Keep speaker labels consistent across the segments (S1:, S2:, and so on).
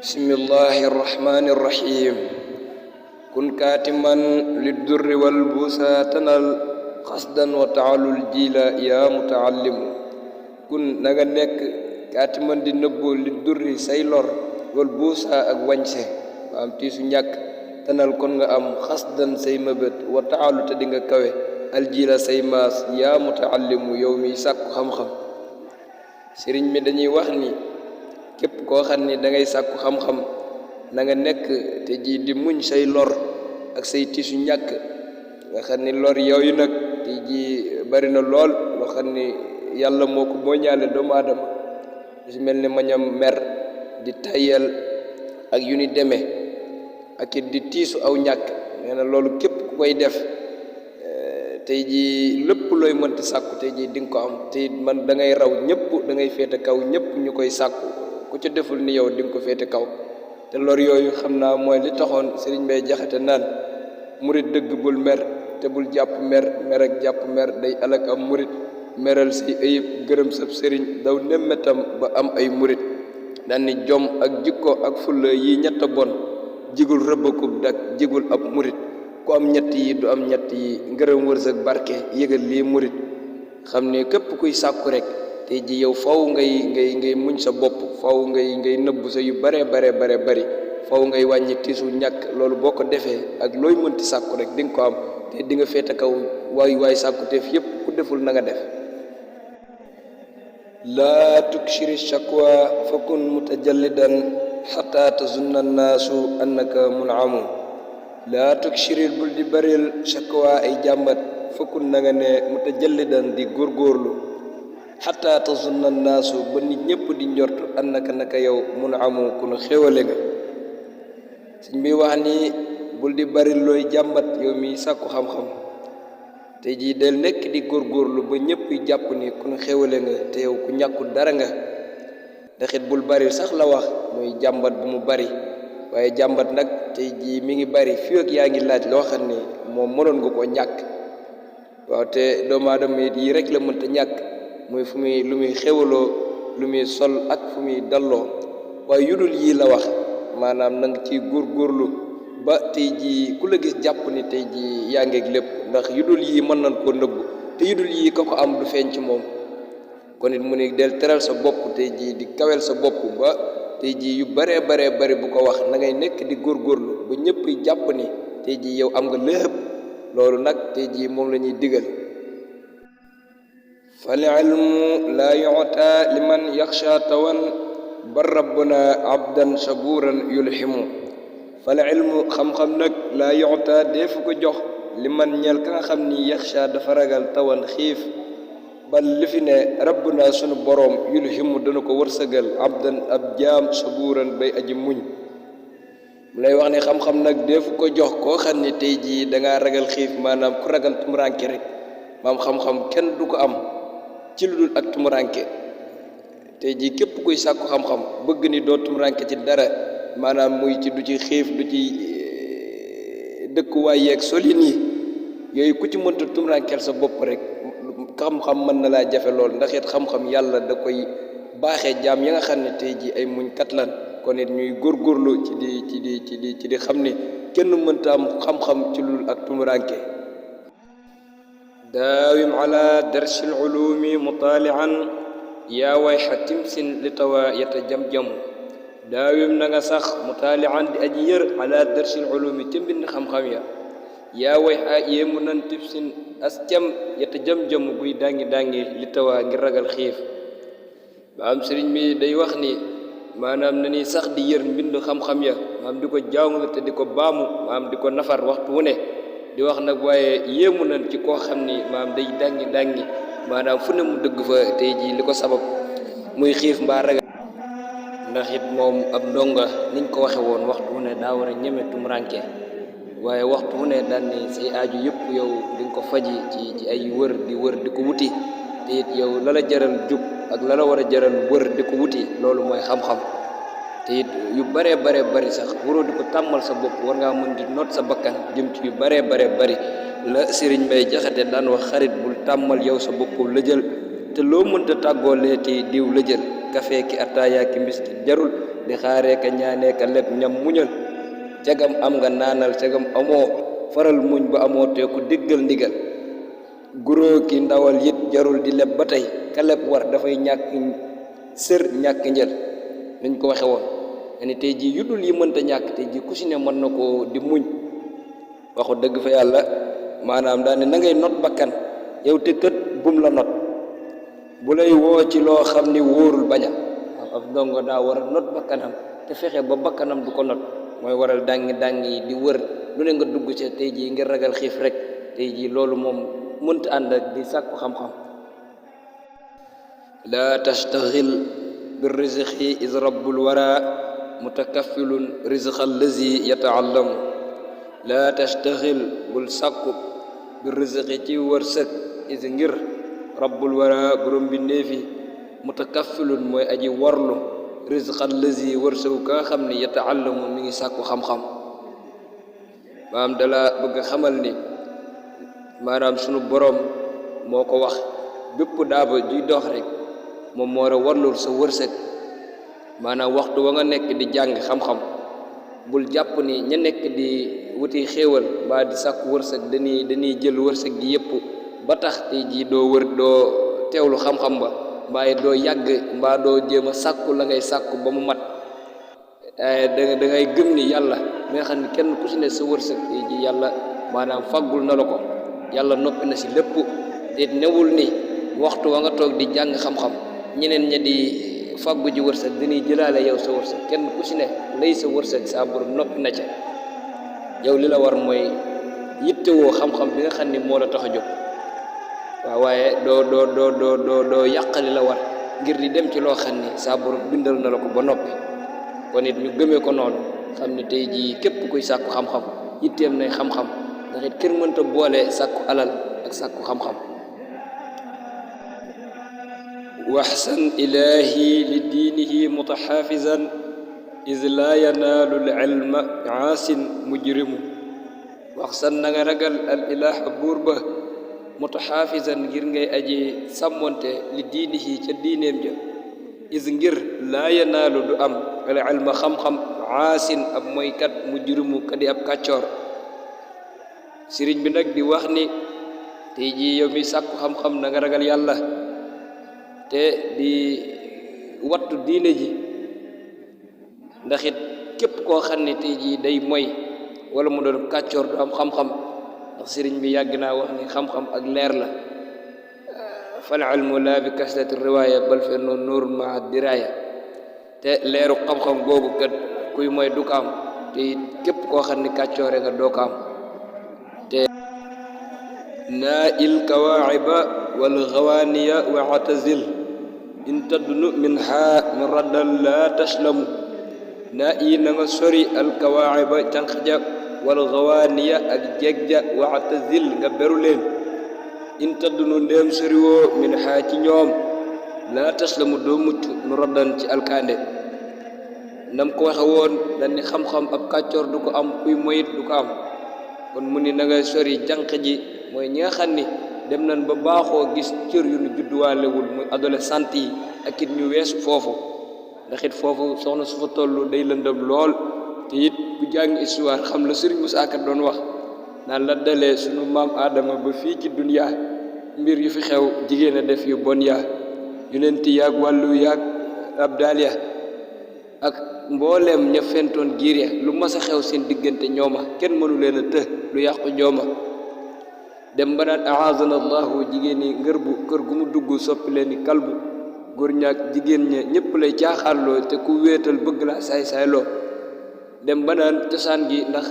S1: بسم الله الرحمن الرحيم كن كاتما للدر والبوسى تنال قصدا وتعالى الجيل يا متعلم كن نغا نيك كاتما دي نبو للدر سايلور والبوسى اك وانسه am tisu ñak tanal kon nga am khasdan say mebet wa ta'alu te di nga kawe aljila say mas ya mutaallimu yow mi sakku xam xam serigne mi dañuy wax ni képp koo xam ni da ngay sàkku xam-xam na nga nekk te ji di muñ say lor ak say tisu ñàkk nga xam ni lor yooyu nag te ji bari na lool loo xam ni yàlla moo ko moo ñaale doomu aadama si mel ni mañam mer di tayal ak yu ni demee ak it di tiisu aw ñàkk nee na loolu képp ku koy def tey ji lépp looy mënti sàkku tey ji di nga ko am te man da ngay raw ñëpp da ngay féete kaw ñëpp ñu koy sàkku ku ci deful ni yow di nga ko féete kaw te lor yooyu xam naa mooy li taxoon Sëriñ Mbay Jaxate naan murit dëgg bul mer te bul jàpp mer ak jàpp mer day alak am murit meral say ayib gërëm sab sëriñ daw nemmetam ba am ay murit daan ni jom ak jikko ak fulla yi ñett bon jigul rëbbakub dak jigul ab murit ku am ñett yi du am ñett yi ngërëm wërsëg barke yëgal lii murit xam ne képp kuy sàkku rek tey ji yow faw ngay muñ sa bopp faw ngay nëbbu sa yu bare bari faw ngay wàññi tiisu ñàkk loolu boo ko defee ak looy mënti sàkku rek di nga ko am te di nga féete kaw waay sàkku teef yépp ku deful na nga def laa tukshiri shakwa fakun mutajallidan hatta tazunna annaasu annaka mun'amu laa tukshiril bul di baril shakwa ay jàmbat fakun na nga ne mutajallidan di góorgóorlu hatta tazunna annaasu ba nit ñépp di njort annaka naka yow mun'amu ku nu xéwale nga suñ bi wax ni bul di baril looy jàmbat yow mi sàkku xam-xam te ji del nekk di góorgóorlu ba ñépp jàpp ni ku nu xéwale nga te yow ku ñàkkul dara nga ndaxit bul bari sax la wax muy jàmbat bu mu bari waaye jàmbat nag tey jii mi ngi bari fii ak yaa ngi laaj loo xam ne moom mënoon nga koo ñàkk waaw te doomu aadama yi rek la mënta ñàkk muy fu muy lu muy xéwaloo lu muy sol ak fu muy dalloo waaye yudul yii la wax maanaam na nga ciy góorgóorlu ba tey jii ku la gis jàpp ni tey jii yaa ngeeg lépp ndax yudul yii mën nañ koo nëbb te yudul yii ka ko am du feeñ ci moom kon it mu ne del teral sa bopp tey jii di kawel sa bopp ba tey jii yu bari bu ko wax na ngay nekk di góorgóorlu ba ñëpp jàpp ni tey jii yow am nga lépp loolu nag tey jii moom la ñuy digal fal ilmu laa yu'ta liman yaxsha tawan bar rabbuna abdan shaburan yulhimu fal ilmu xam-xam nag laa yu'ta deefu ko jox liman ñeel ka nga xam ni yaxsha dafa ragal tawan xiif bal li fi ne rabbuna sunu boroom yulhimu dana ko wërsëgal abdan ab jaam sabuuran bay aji muñ mu lay wax ne xam-xam nag defu ko jox koo xam ne tey jii dangaa ragal xiif maanaam ku ragal tumuranke rek maam xam-xam kenn du ko am ci lu dul ak tumuranke tey jii képp kuy sàkku xam-xam bëgg ni doo tumuranke ci dara maanaam muy ci du ci xiif du ci dëkkuwaay yeeg solin yi yooyu ku ci mënta tumurankeel sa bopp rek xam-xam mën na laa jafe lool ndax it xam-xam yàlla da koy baaxee jaam ya nga xam ne tey jii ay muñ kat lan kon it ñuy góorgóorlu ci di xam ne kenn mënta am xam-xam ci lul ak tumuranke daawim ala darsil ulumi mutaalian yaa wayxa timsin li tawa yatajamjamu daawim na nga sax mutaalian di aji yër ala darsil ulumi ca mbind xam-xam ya yaa way a yéemu nan tibsin as cam yeta jëm-jëm guy dangi li tawaa ngir ragal xiif ba am sëriñ bi day wax ni maanaam na ni sax di yër mbind xam-xam ya maanaam di ko jaamu te di ko baamu maanaam di ko nafar waxtu wu ne di wax nag waaye yéemu nan ci koo xam ni maanaam day dangi maanaam fu ne mu dëgg fa tey jii li ko sabab muy xiif mbaa ragal ndax it moom ab ndonga niñ ko waxe woon waxtu wu ne daa war a ñeme tumuranke waaye waxtu wu ne daan ni say aaju yëpp yow di nga ko faji ci ay wër di ko wuti te it yow la jaral jug ak la war a jaral wër di ko wuti loolu mooy xam-xam te it yu bare bari sax waroo di ko tàmmal sa bopp war ngaa mën di noot sa bakkan jëm ci yu bare bari la Sëriñ Mbay Jaxate daan wax xarit bul tàmmal yow sa bopp la jël te loo mënta tàggoolee ti diw la jël kafe ki ataaya ki mbiskit jarul di xaaree ka ñaanee ka leb ñam muñal cagam am nga naanal cagam amoo faral muñ ba amoo te ku déggal ndigal guroo ki ndawal it jarul di leb ba tey ka leb war dafay ñàkk sër ñàkk njël dañ ko waxe woon ni tey jii yudul yi mënta ñàkk tey jii ku si ne mën na koo di muñ waxu dëgg fa yàlla maanaam daal ne na ngay not bakkan yow te kët bum la not bu lay woo ci loo xam ni wóorul baña ab ndongo daa war a not bakkanam te fexe ba bakkanam du ko not mooy waral dangi yi di wër lu ne nga dugg ci tey jii ngir ragal xiif rek tey jii loolu moom mënta ànd ak di sàkku xam-xam laa tastaxil bi rizqi is rabbul wara mutakaffilun rizqa allazi yataallamu laa tastaxil bul sàkku bi rizqi ci wërsëg is ngir rabbul wara borom bi neefi mutakaffilun mooy aji warlu rizqa allazi wërsëgu ka nga xam ni yataallamu mi ngi sàkku xam-xam maanaam dala bëgg xamal ni maanaam sunu borom moo ko wax bépp daaba juy dox rek moom moo war a warlul sa wërsëg maanaam waxtu wa nga nekk di jàng xam-xam bul jàpp ni ña nekk di wuti xéewal mbaa di sàkku wërsëg dañuy jël wërsëg gi yépp ba tax tey jii doo teewlu xam-xam ba mbaaye doo yàgg mbaa doo jéem a sàkku la ngay sàkku ba mu mat da ngay gëm ni yàlla mi nga xam ne kenn ku si ne sa wërsëg tey jii yàlla maanaam faggul na la ko yàlla noppi na si lépp te newul ni waxtu wa nga toog di jàng xam-xam ñeneen ña di faggu ji wërsëg dañuy jëlaale yow sa wërsëg kenn ku si ne lay sa wërsëg saa borom noppi na ca yow li la war mooy yittewoo xam-xam bi nga xam ni moo la tax a jóg waaw waaye doo yàqali la war ngir di dem ci loo xam ni saa borom bindal na la ko ba noppi kon it ñu gëmee ko noonu xam ne tey jii képp kuy sàkku xam-xam yitteem nay xam-xam ndax it kenn mënta boole sàkku alal ak sàkku xam-xam waxsan ilahi li diinihi mutaxaafizan is laa yanaalu l ilma aasin mujrimu waxsan na nga ragal al ilaha buur ba mutaxaafizan ngir ngay aji sàmmonte li diinihi ca diineem ja is ngir laa yanaalu du am al ilma xam-xam aasin ab mooykat mujrimu kadi ab kàccoor sëriñ bi nag di wax ni tey jii yow mi sàkku xam-xam na nga ragal yàlla te di wattu diine ji ndax it képp koo xam ne tey jii day moy wala mu doon kàccoor du am xam-xam ndax sëriñ bi yàgg naa wax ni xam-xam ak leer la fal ilmu laa bi kasrati riwaaya bal fe noon nuurun maa diraaya te leeru xam-xam googu kat kuy moy du ko am te it képp koo xam ne kàccoore nga doo ko am te naa il kawaaciba wal gawaaniya wa atazil in tadnu min haa min raddal laa taslamu naa i na nga sori al kawaaciba jànq ja wal gawaaniya ak jeeg ja wa atazil nga beru leen in tadnu ndéem soriwoo min haa ci ñoom laa taslamu doo mucc nu raddan ci alkaande nam ko waxe woon dañ ni xam-xam ab kàccoor du ko am kuy moyit du ko am kon mu ni na nga sori jànq ji mooy ñi nga xam ni dem nañ ba baaxoo gis cër yu nu judduwaalewul muy adolescent yi ak it ñu weesu foofu ndax it foofu soxna su fa toll day lëndëm lool te it ku jàng histoire xam la Sëriñ Musaa Ka doon wax naan la dalee sunu maam Aadama ba fii ci duniyaa mbir yu fi xew jigéen a def yu bon yaa yonent yaag wàllu yaag abdal ya ak mbooleem ña fentoon giir ya lu mas a xew seen diggante ñooma kenn mënu leen a të lu yàqu ñooma dem ba naan aazana allahu jigéen ñi ngër bu kër gu mu dugg soppi leen ni kalbu góor ñaak jigéen ña ñépp lay caaxaanloo te ku wéetal bëgg la saay-saayloo dem ba naan cosaan gi ndax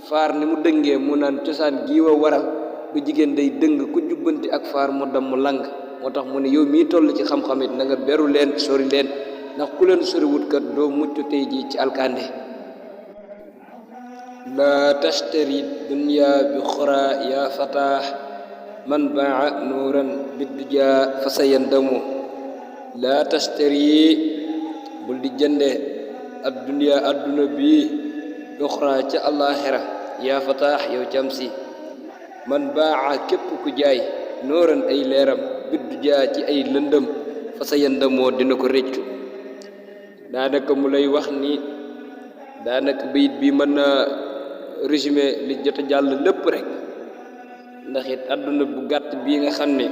S1: faar ni mu dëngee mu naan cosaan gii wa waral bu jigéen day dëng ku jubbanti ak faar mu dam mu lang moo tax mu ne yow mii toll ci xam-xamit na nga beru leen sori leen ndax ku leen soriwut kat doo mucc tey ji ci alkande laa tashtari dunya bi xura ya fataax man baa nuuran bidduja fa sa yandamu laa tashtari bul di jënde ad dunya adduna bii bi xura ca àllaaxira yaa fataax yow cam si man baa képp ku jaay nuuran ay leeram bidduja ci ay lëndëm fa sa yandamoo dina ko réccu daanaka mu lay wax ni daanaka bayit bi mën na résumé li jot a jàll lépp rek ndax it àdduna bu gàtt bii nga xam ne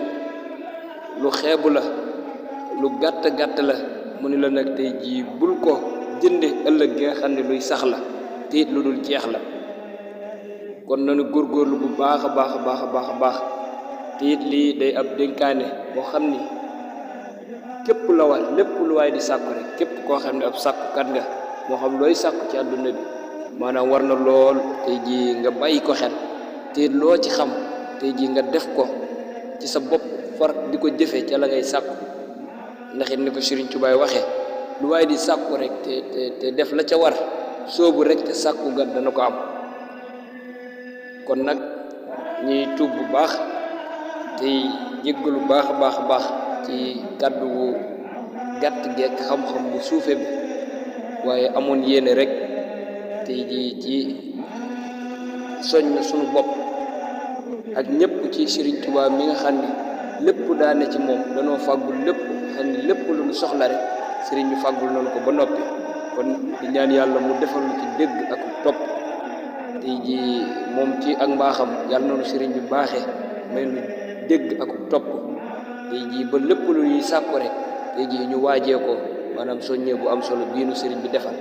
S1: lu xeebu la lu gàtt la mu ni la nag tey jii bul ko jënde ëllëg gi nga xam ne luy sax la te it lu dul jeex la kon nañu góorgóorlu bu baax a baax te it lii day ab dénkaane boo xam ni képp la war lépp lu waay di sàkku rek képp koo xam ne ab sàkkukat nga moo xam looy sàkku ci àdduna bi maanaam war na lool tey jii nga bàyyi ko xel te loo ci xam tey jii nga def ko ci sa bopp far di ko jëfee ca la ngay sàkku ndax it ni ko Sëriñ Tuubaa waxee lu waay di sàkku rek te def la ca war soobu rek te sàkku ga dana ko am kon nag ñuy tuub bu baax tey jéggalu baax a baax ci kàddu gu gàtt geek xam-xam bu suufe bi waaye amoon yéene rek tey jii ci soññ sunu bopp ak ñëpp ci Sëriñ Tuubaa mi nga xam ne lépp daane ci moom danoo fàggul lépp xam ne lépp lu ñu soxla rek sëriñ ñu fàggul noonu ko ba noppi kon di ñaan yàlla mu defal lu ci dégg ak topp tey jii moom ci ak mbaaxam yàlla noonu sëriñ bi baaxee may nu dégg ak topp tey jii ba lépp lu ñuy sàkku rek tey jii ñu waajee ko maanaam soññee bu am solo bii nu sëriñ bi defal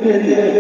S2: Yeah.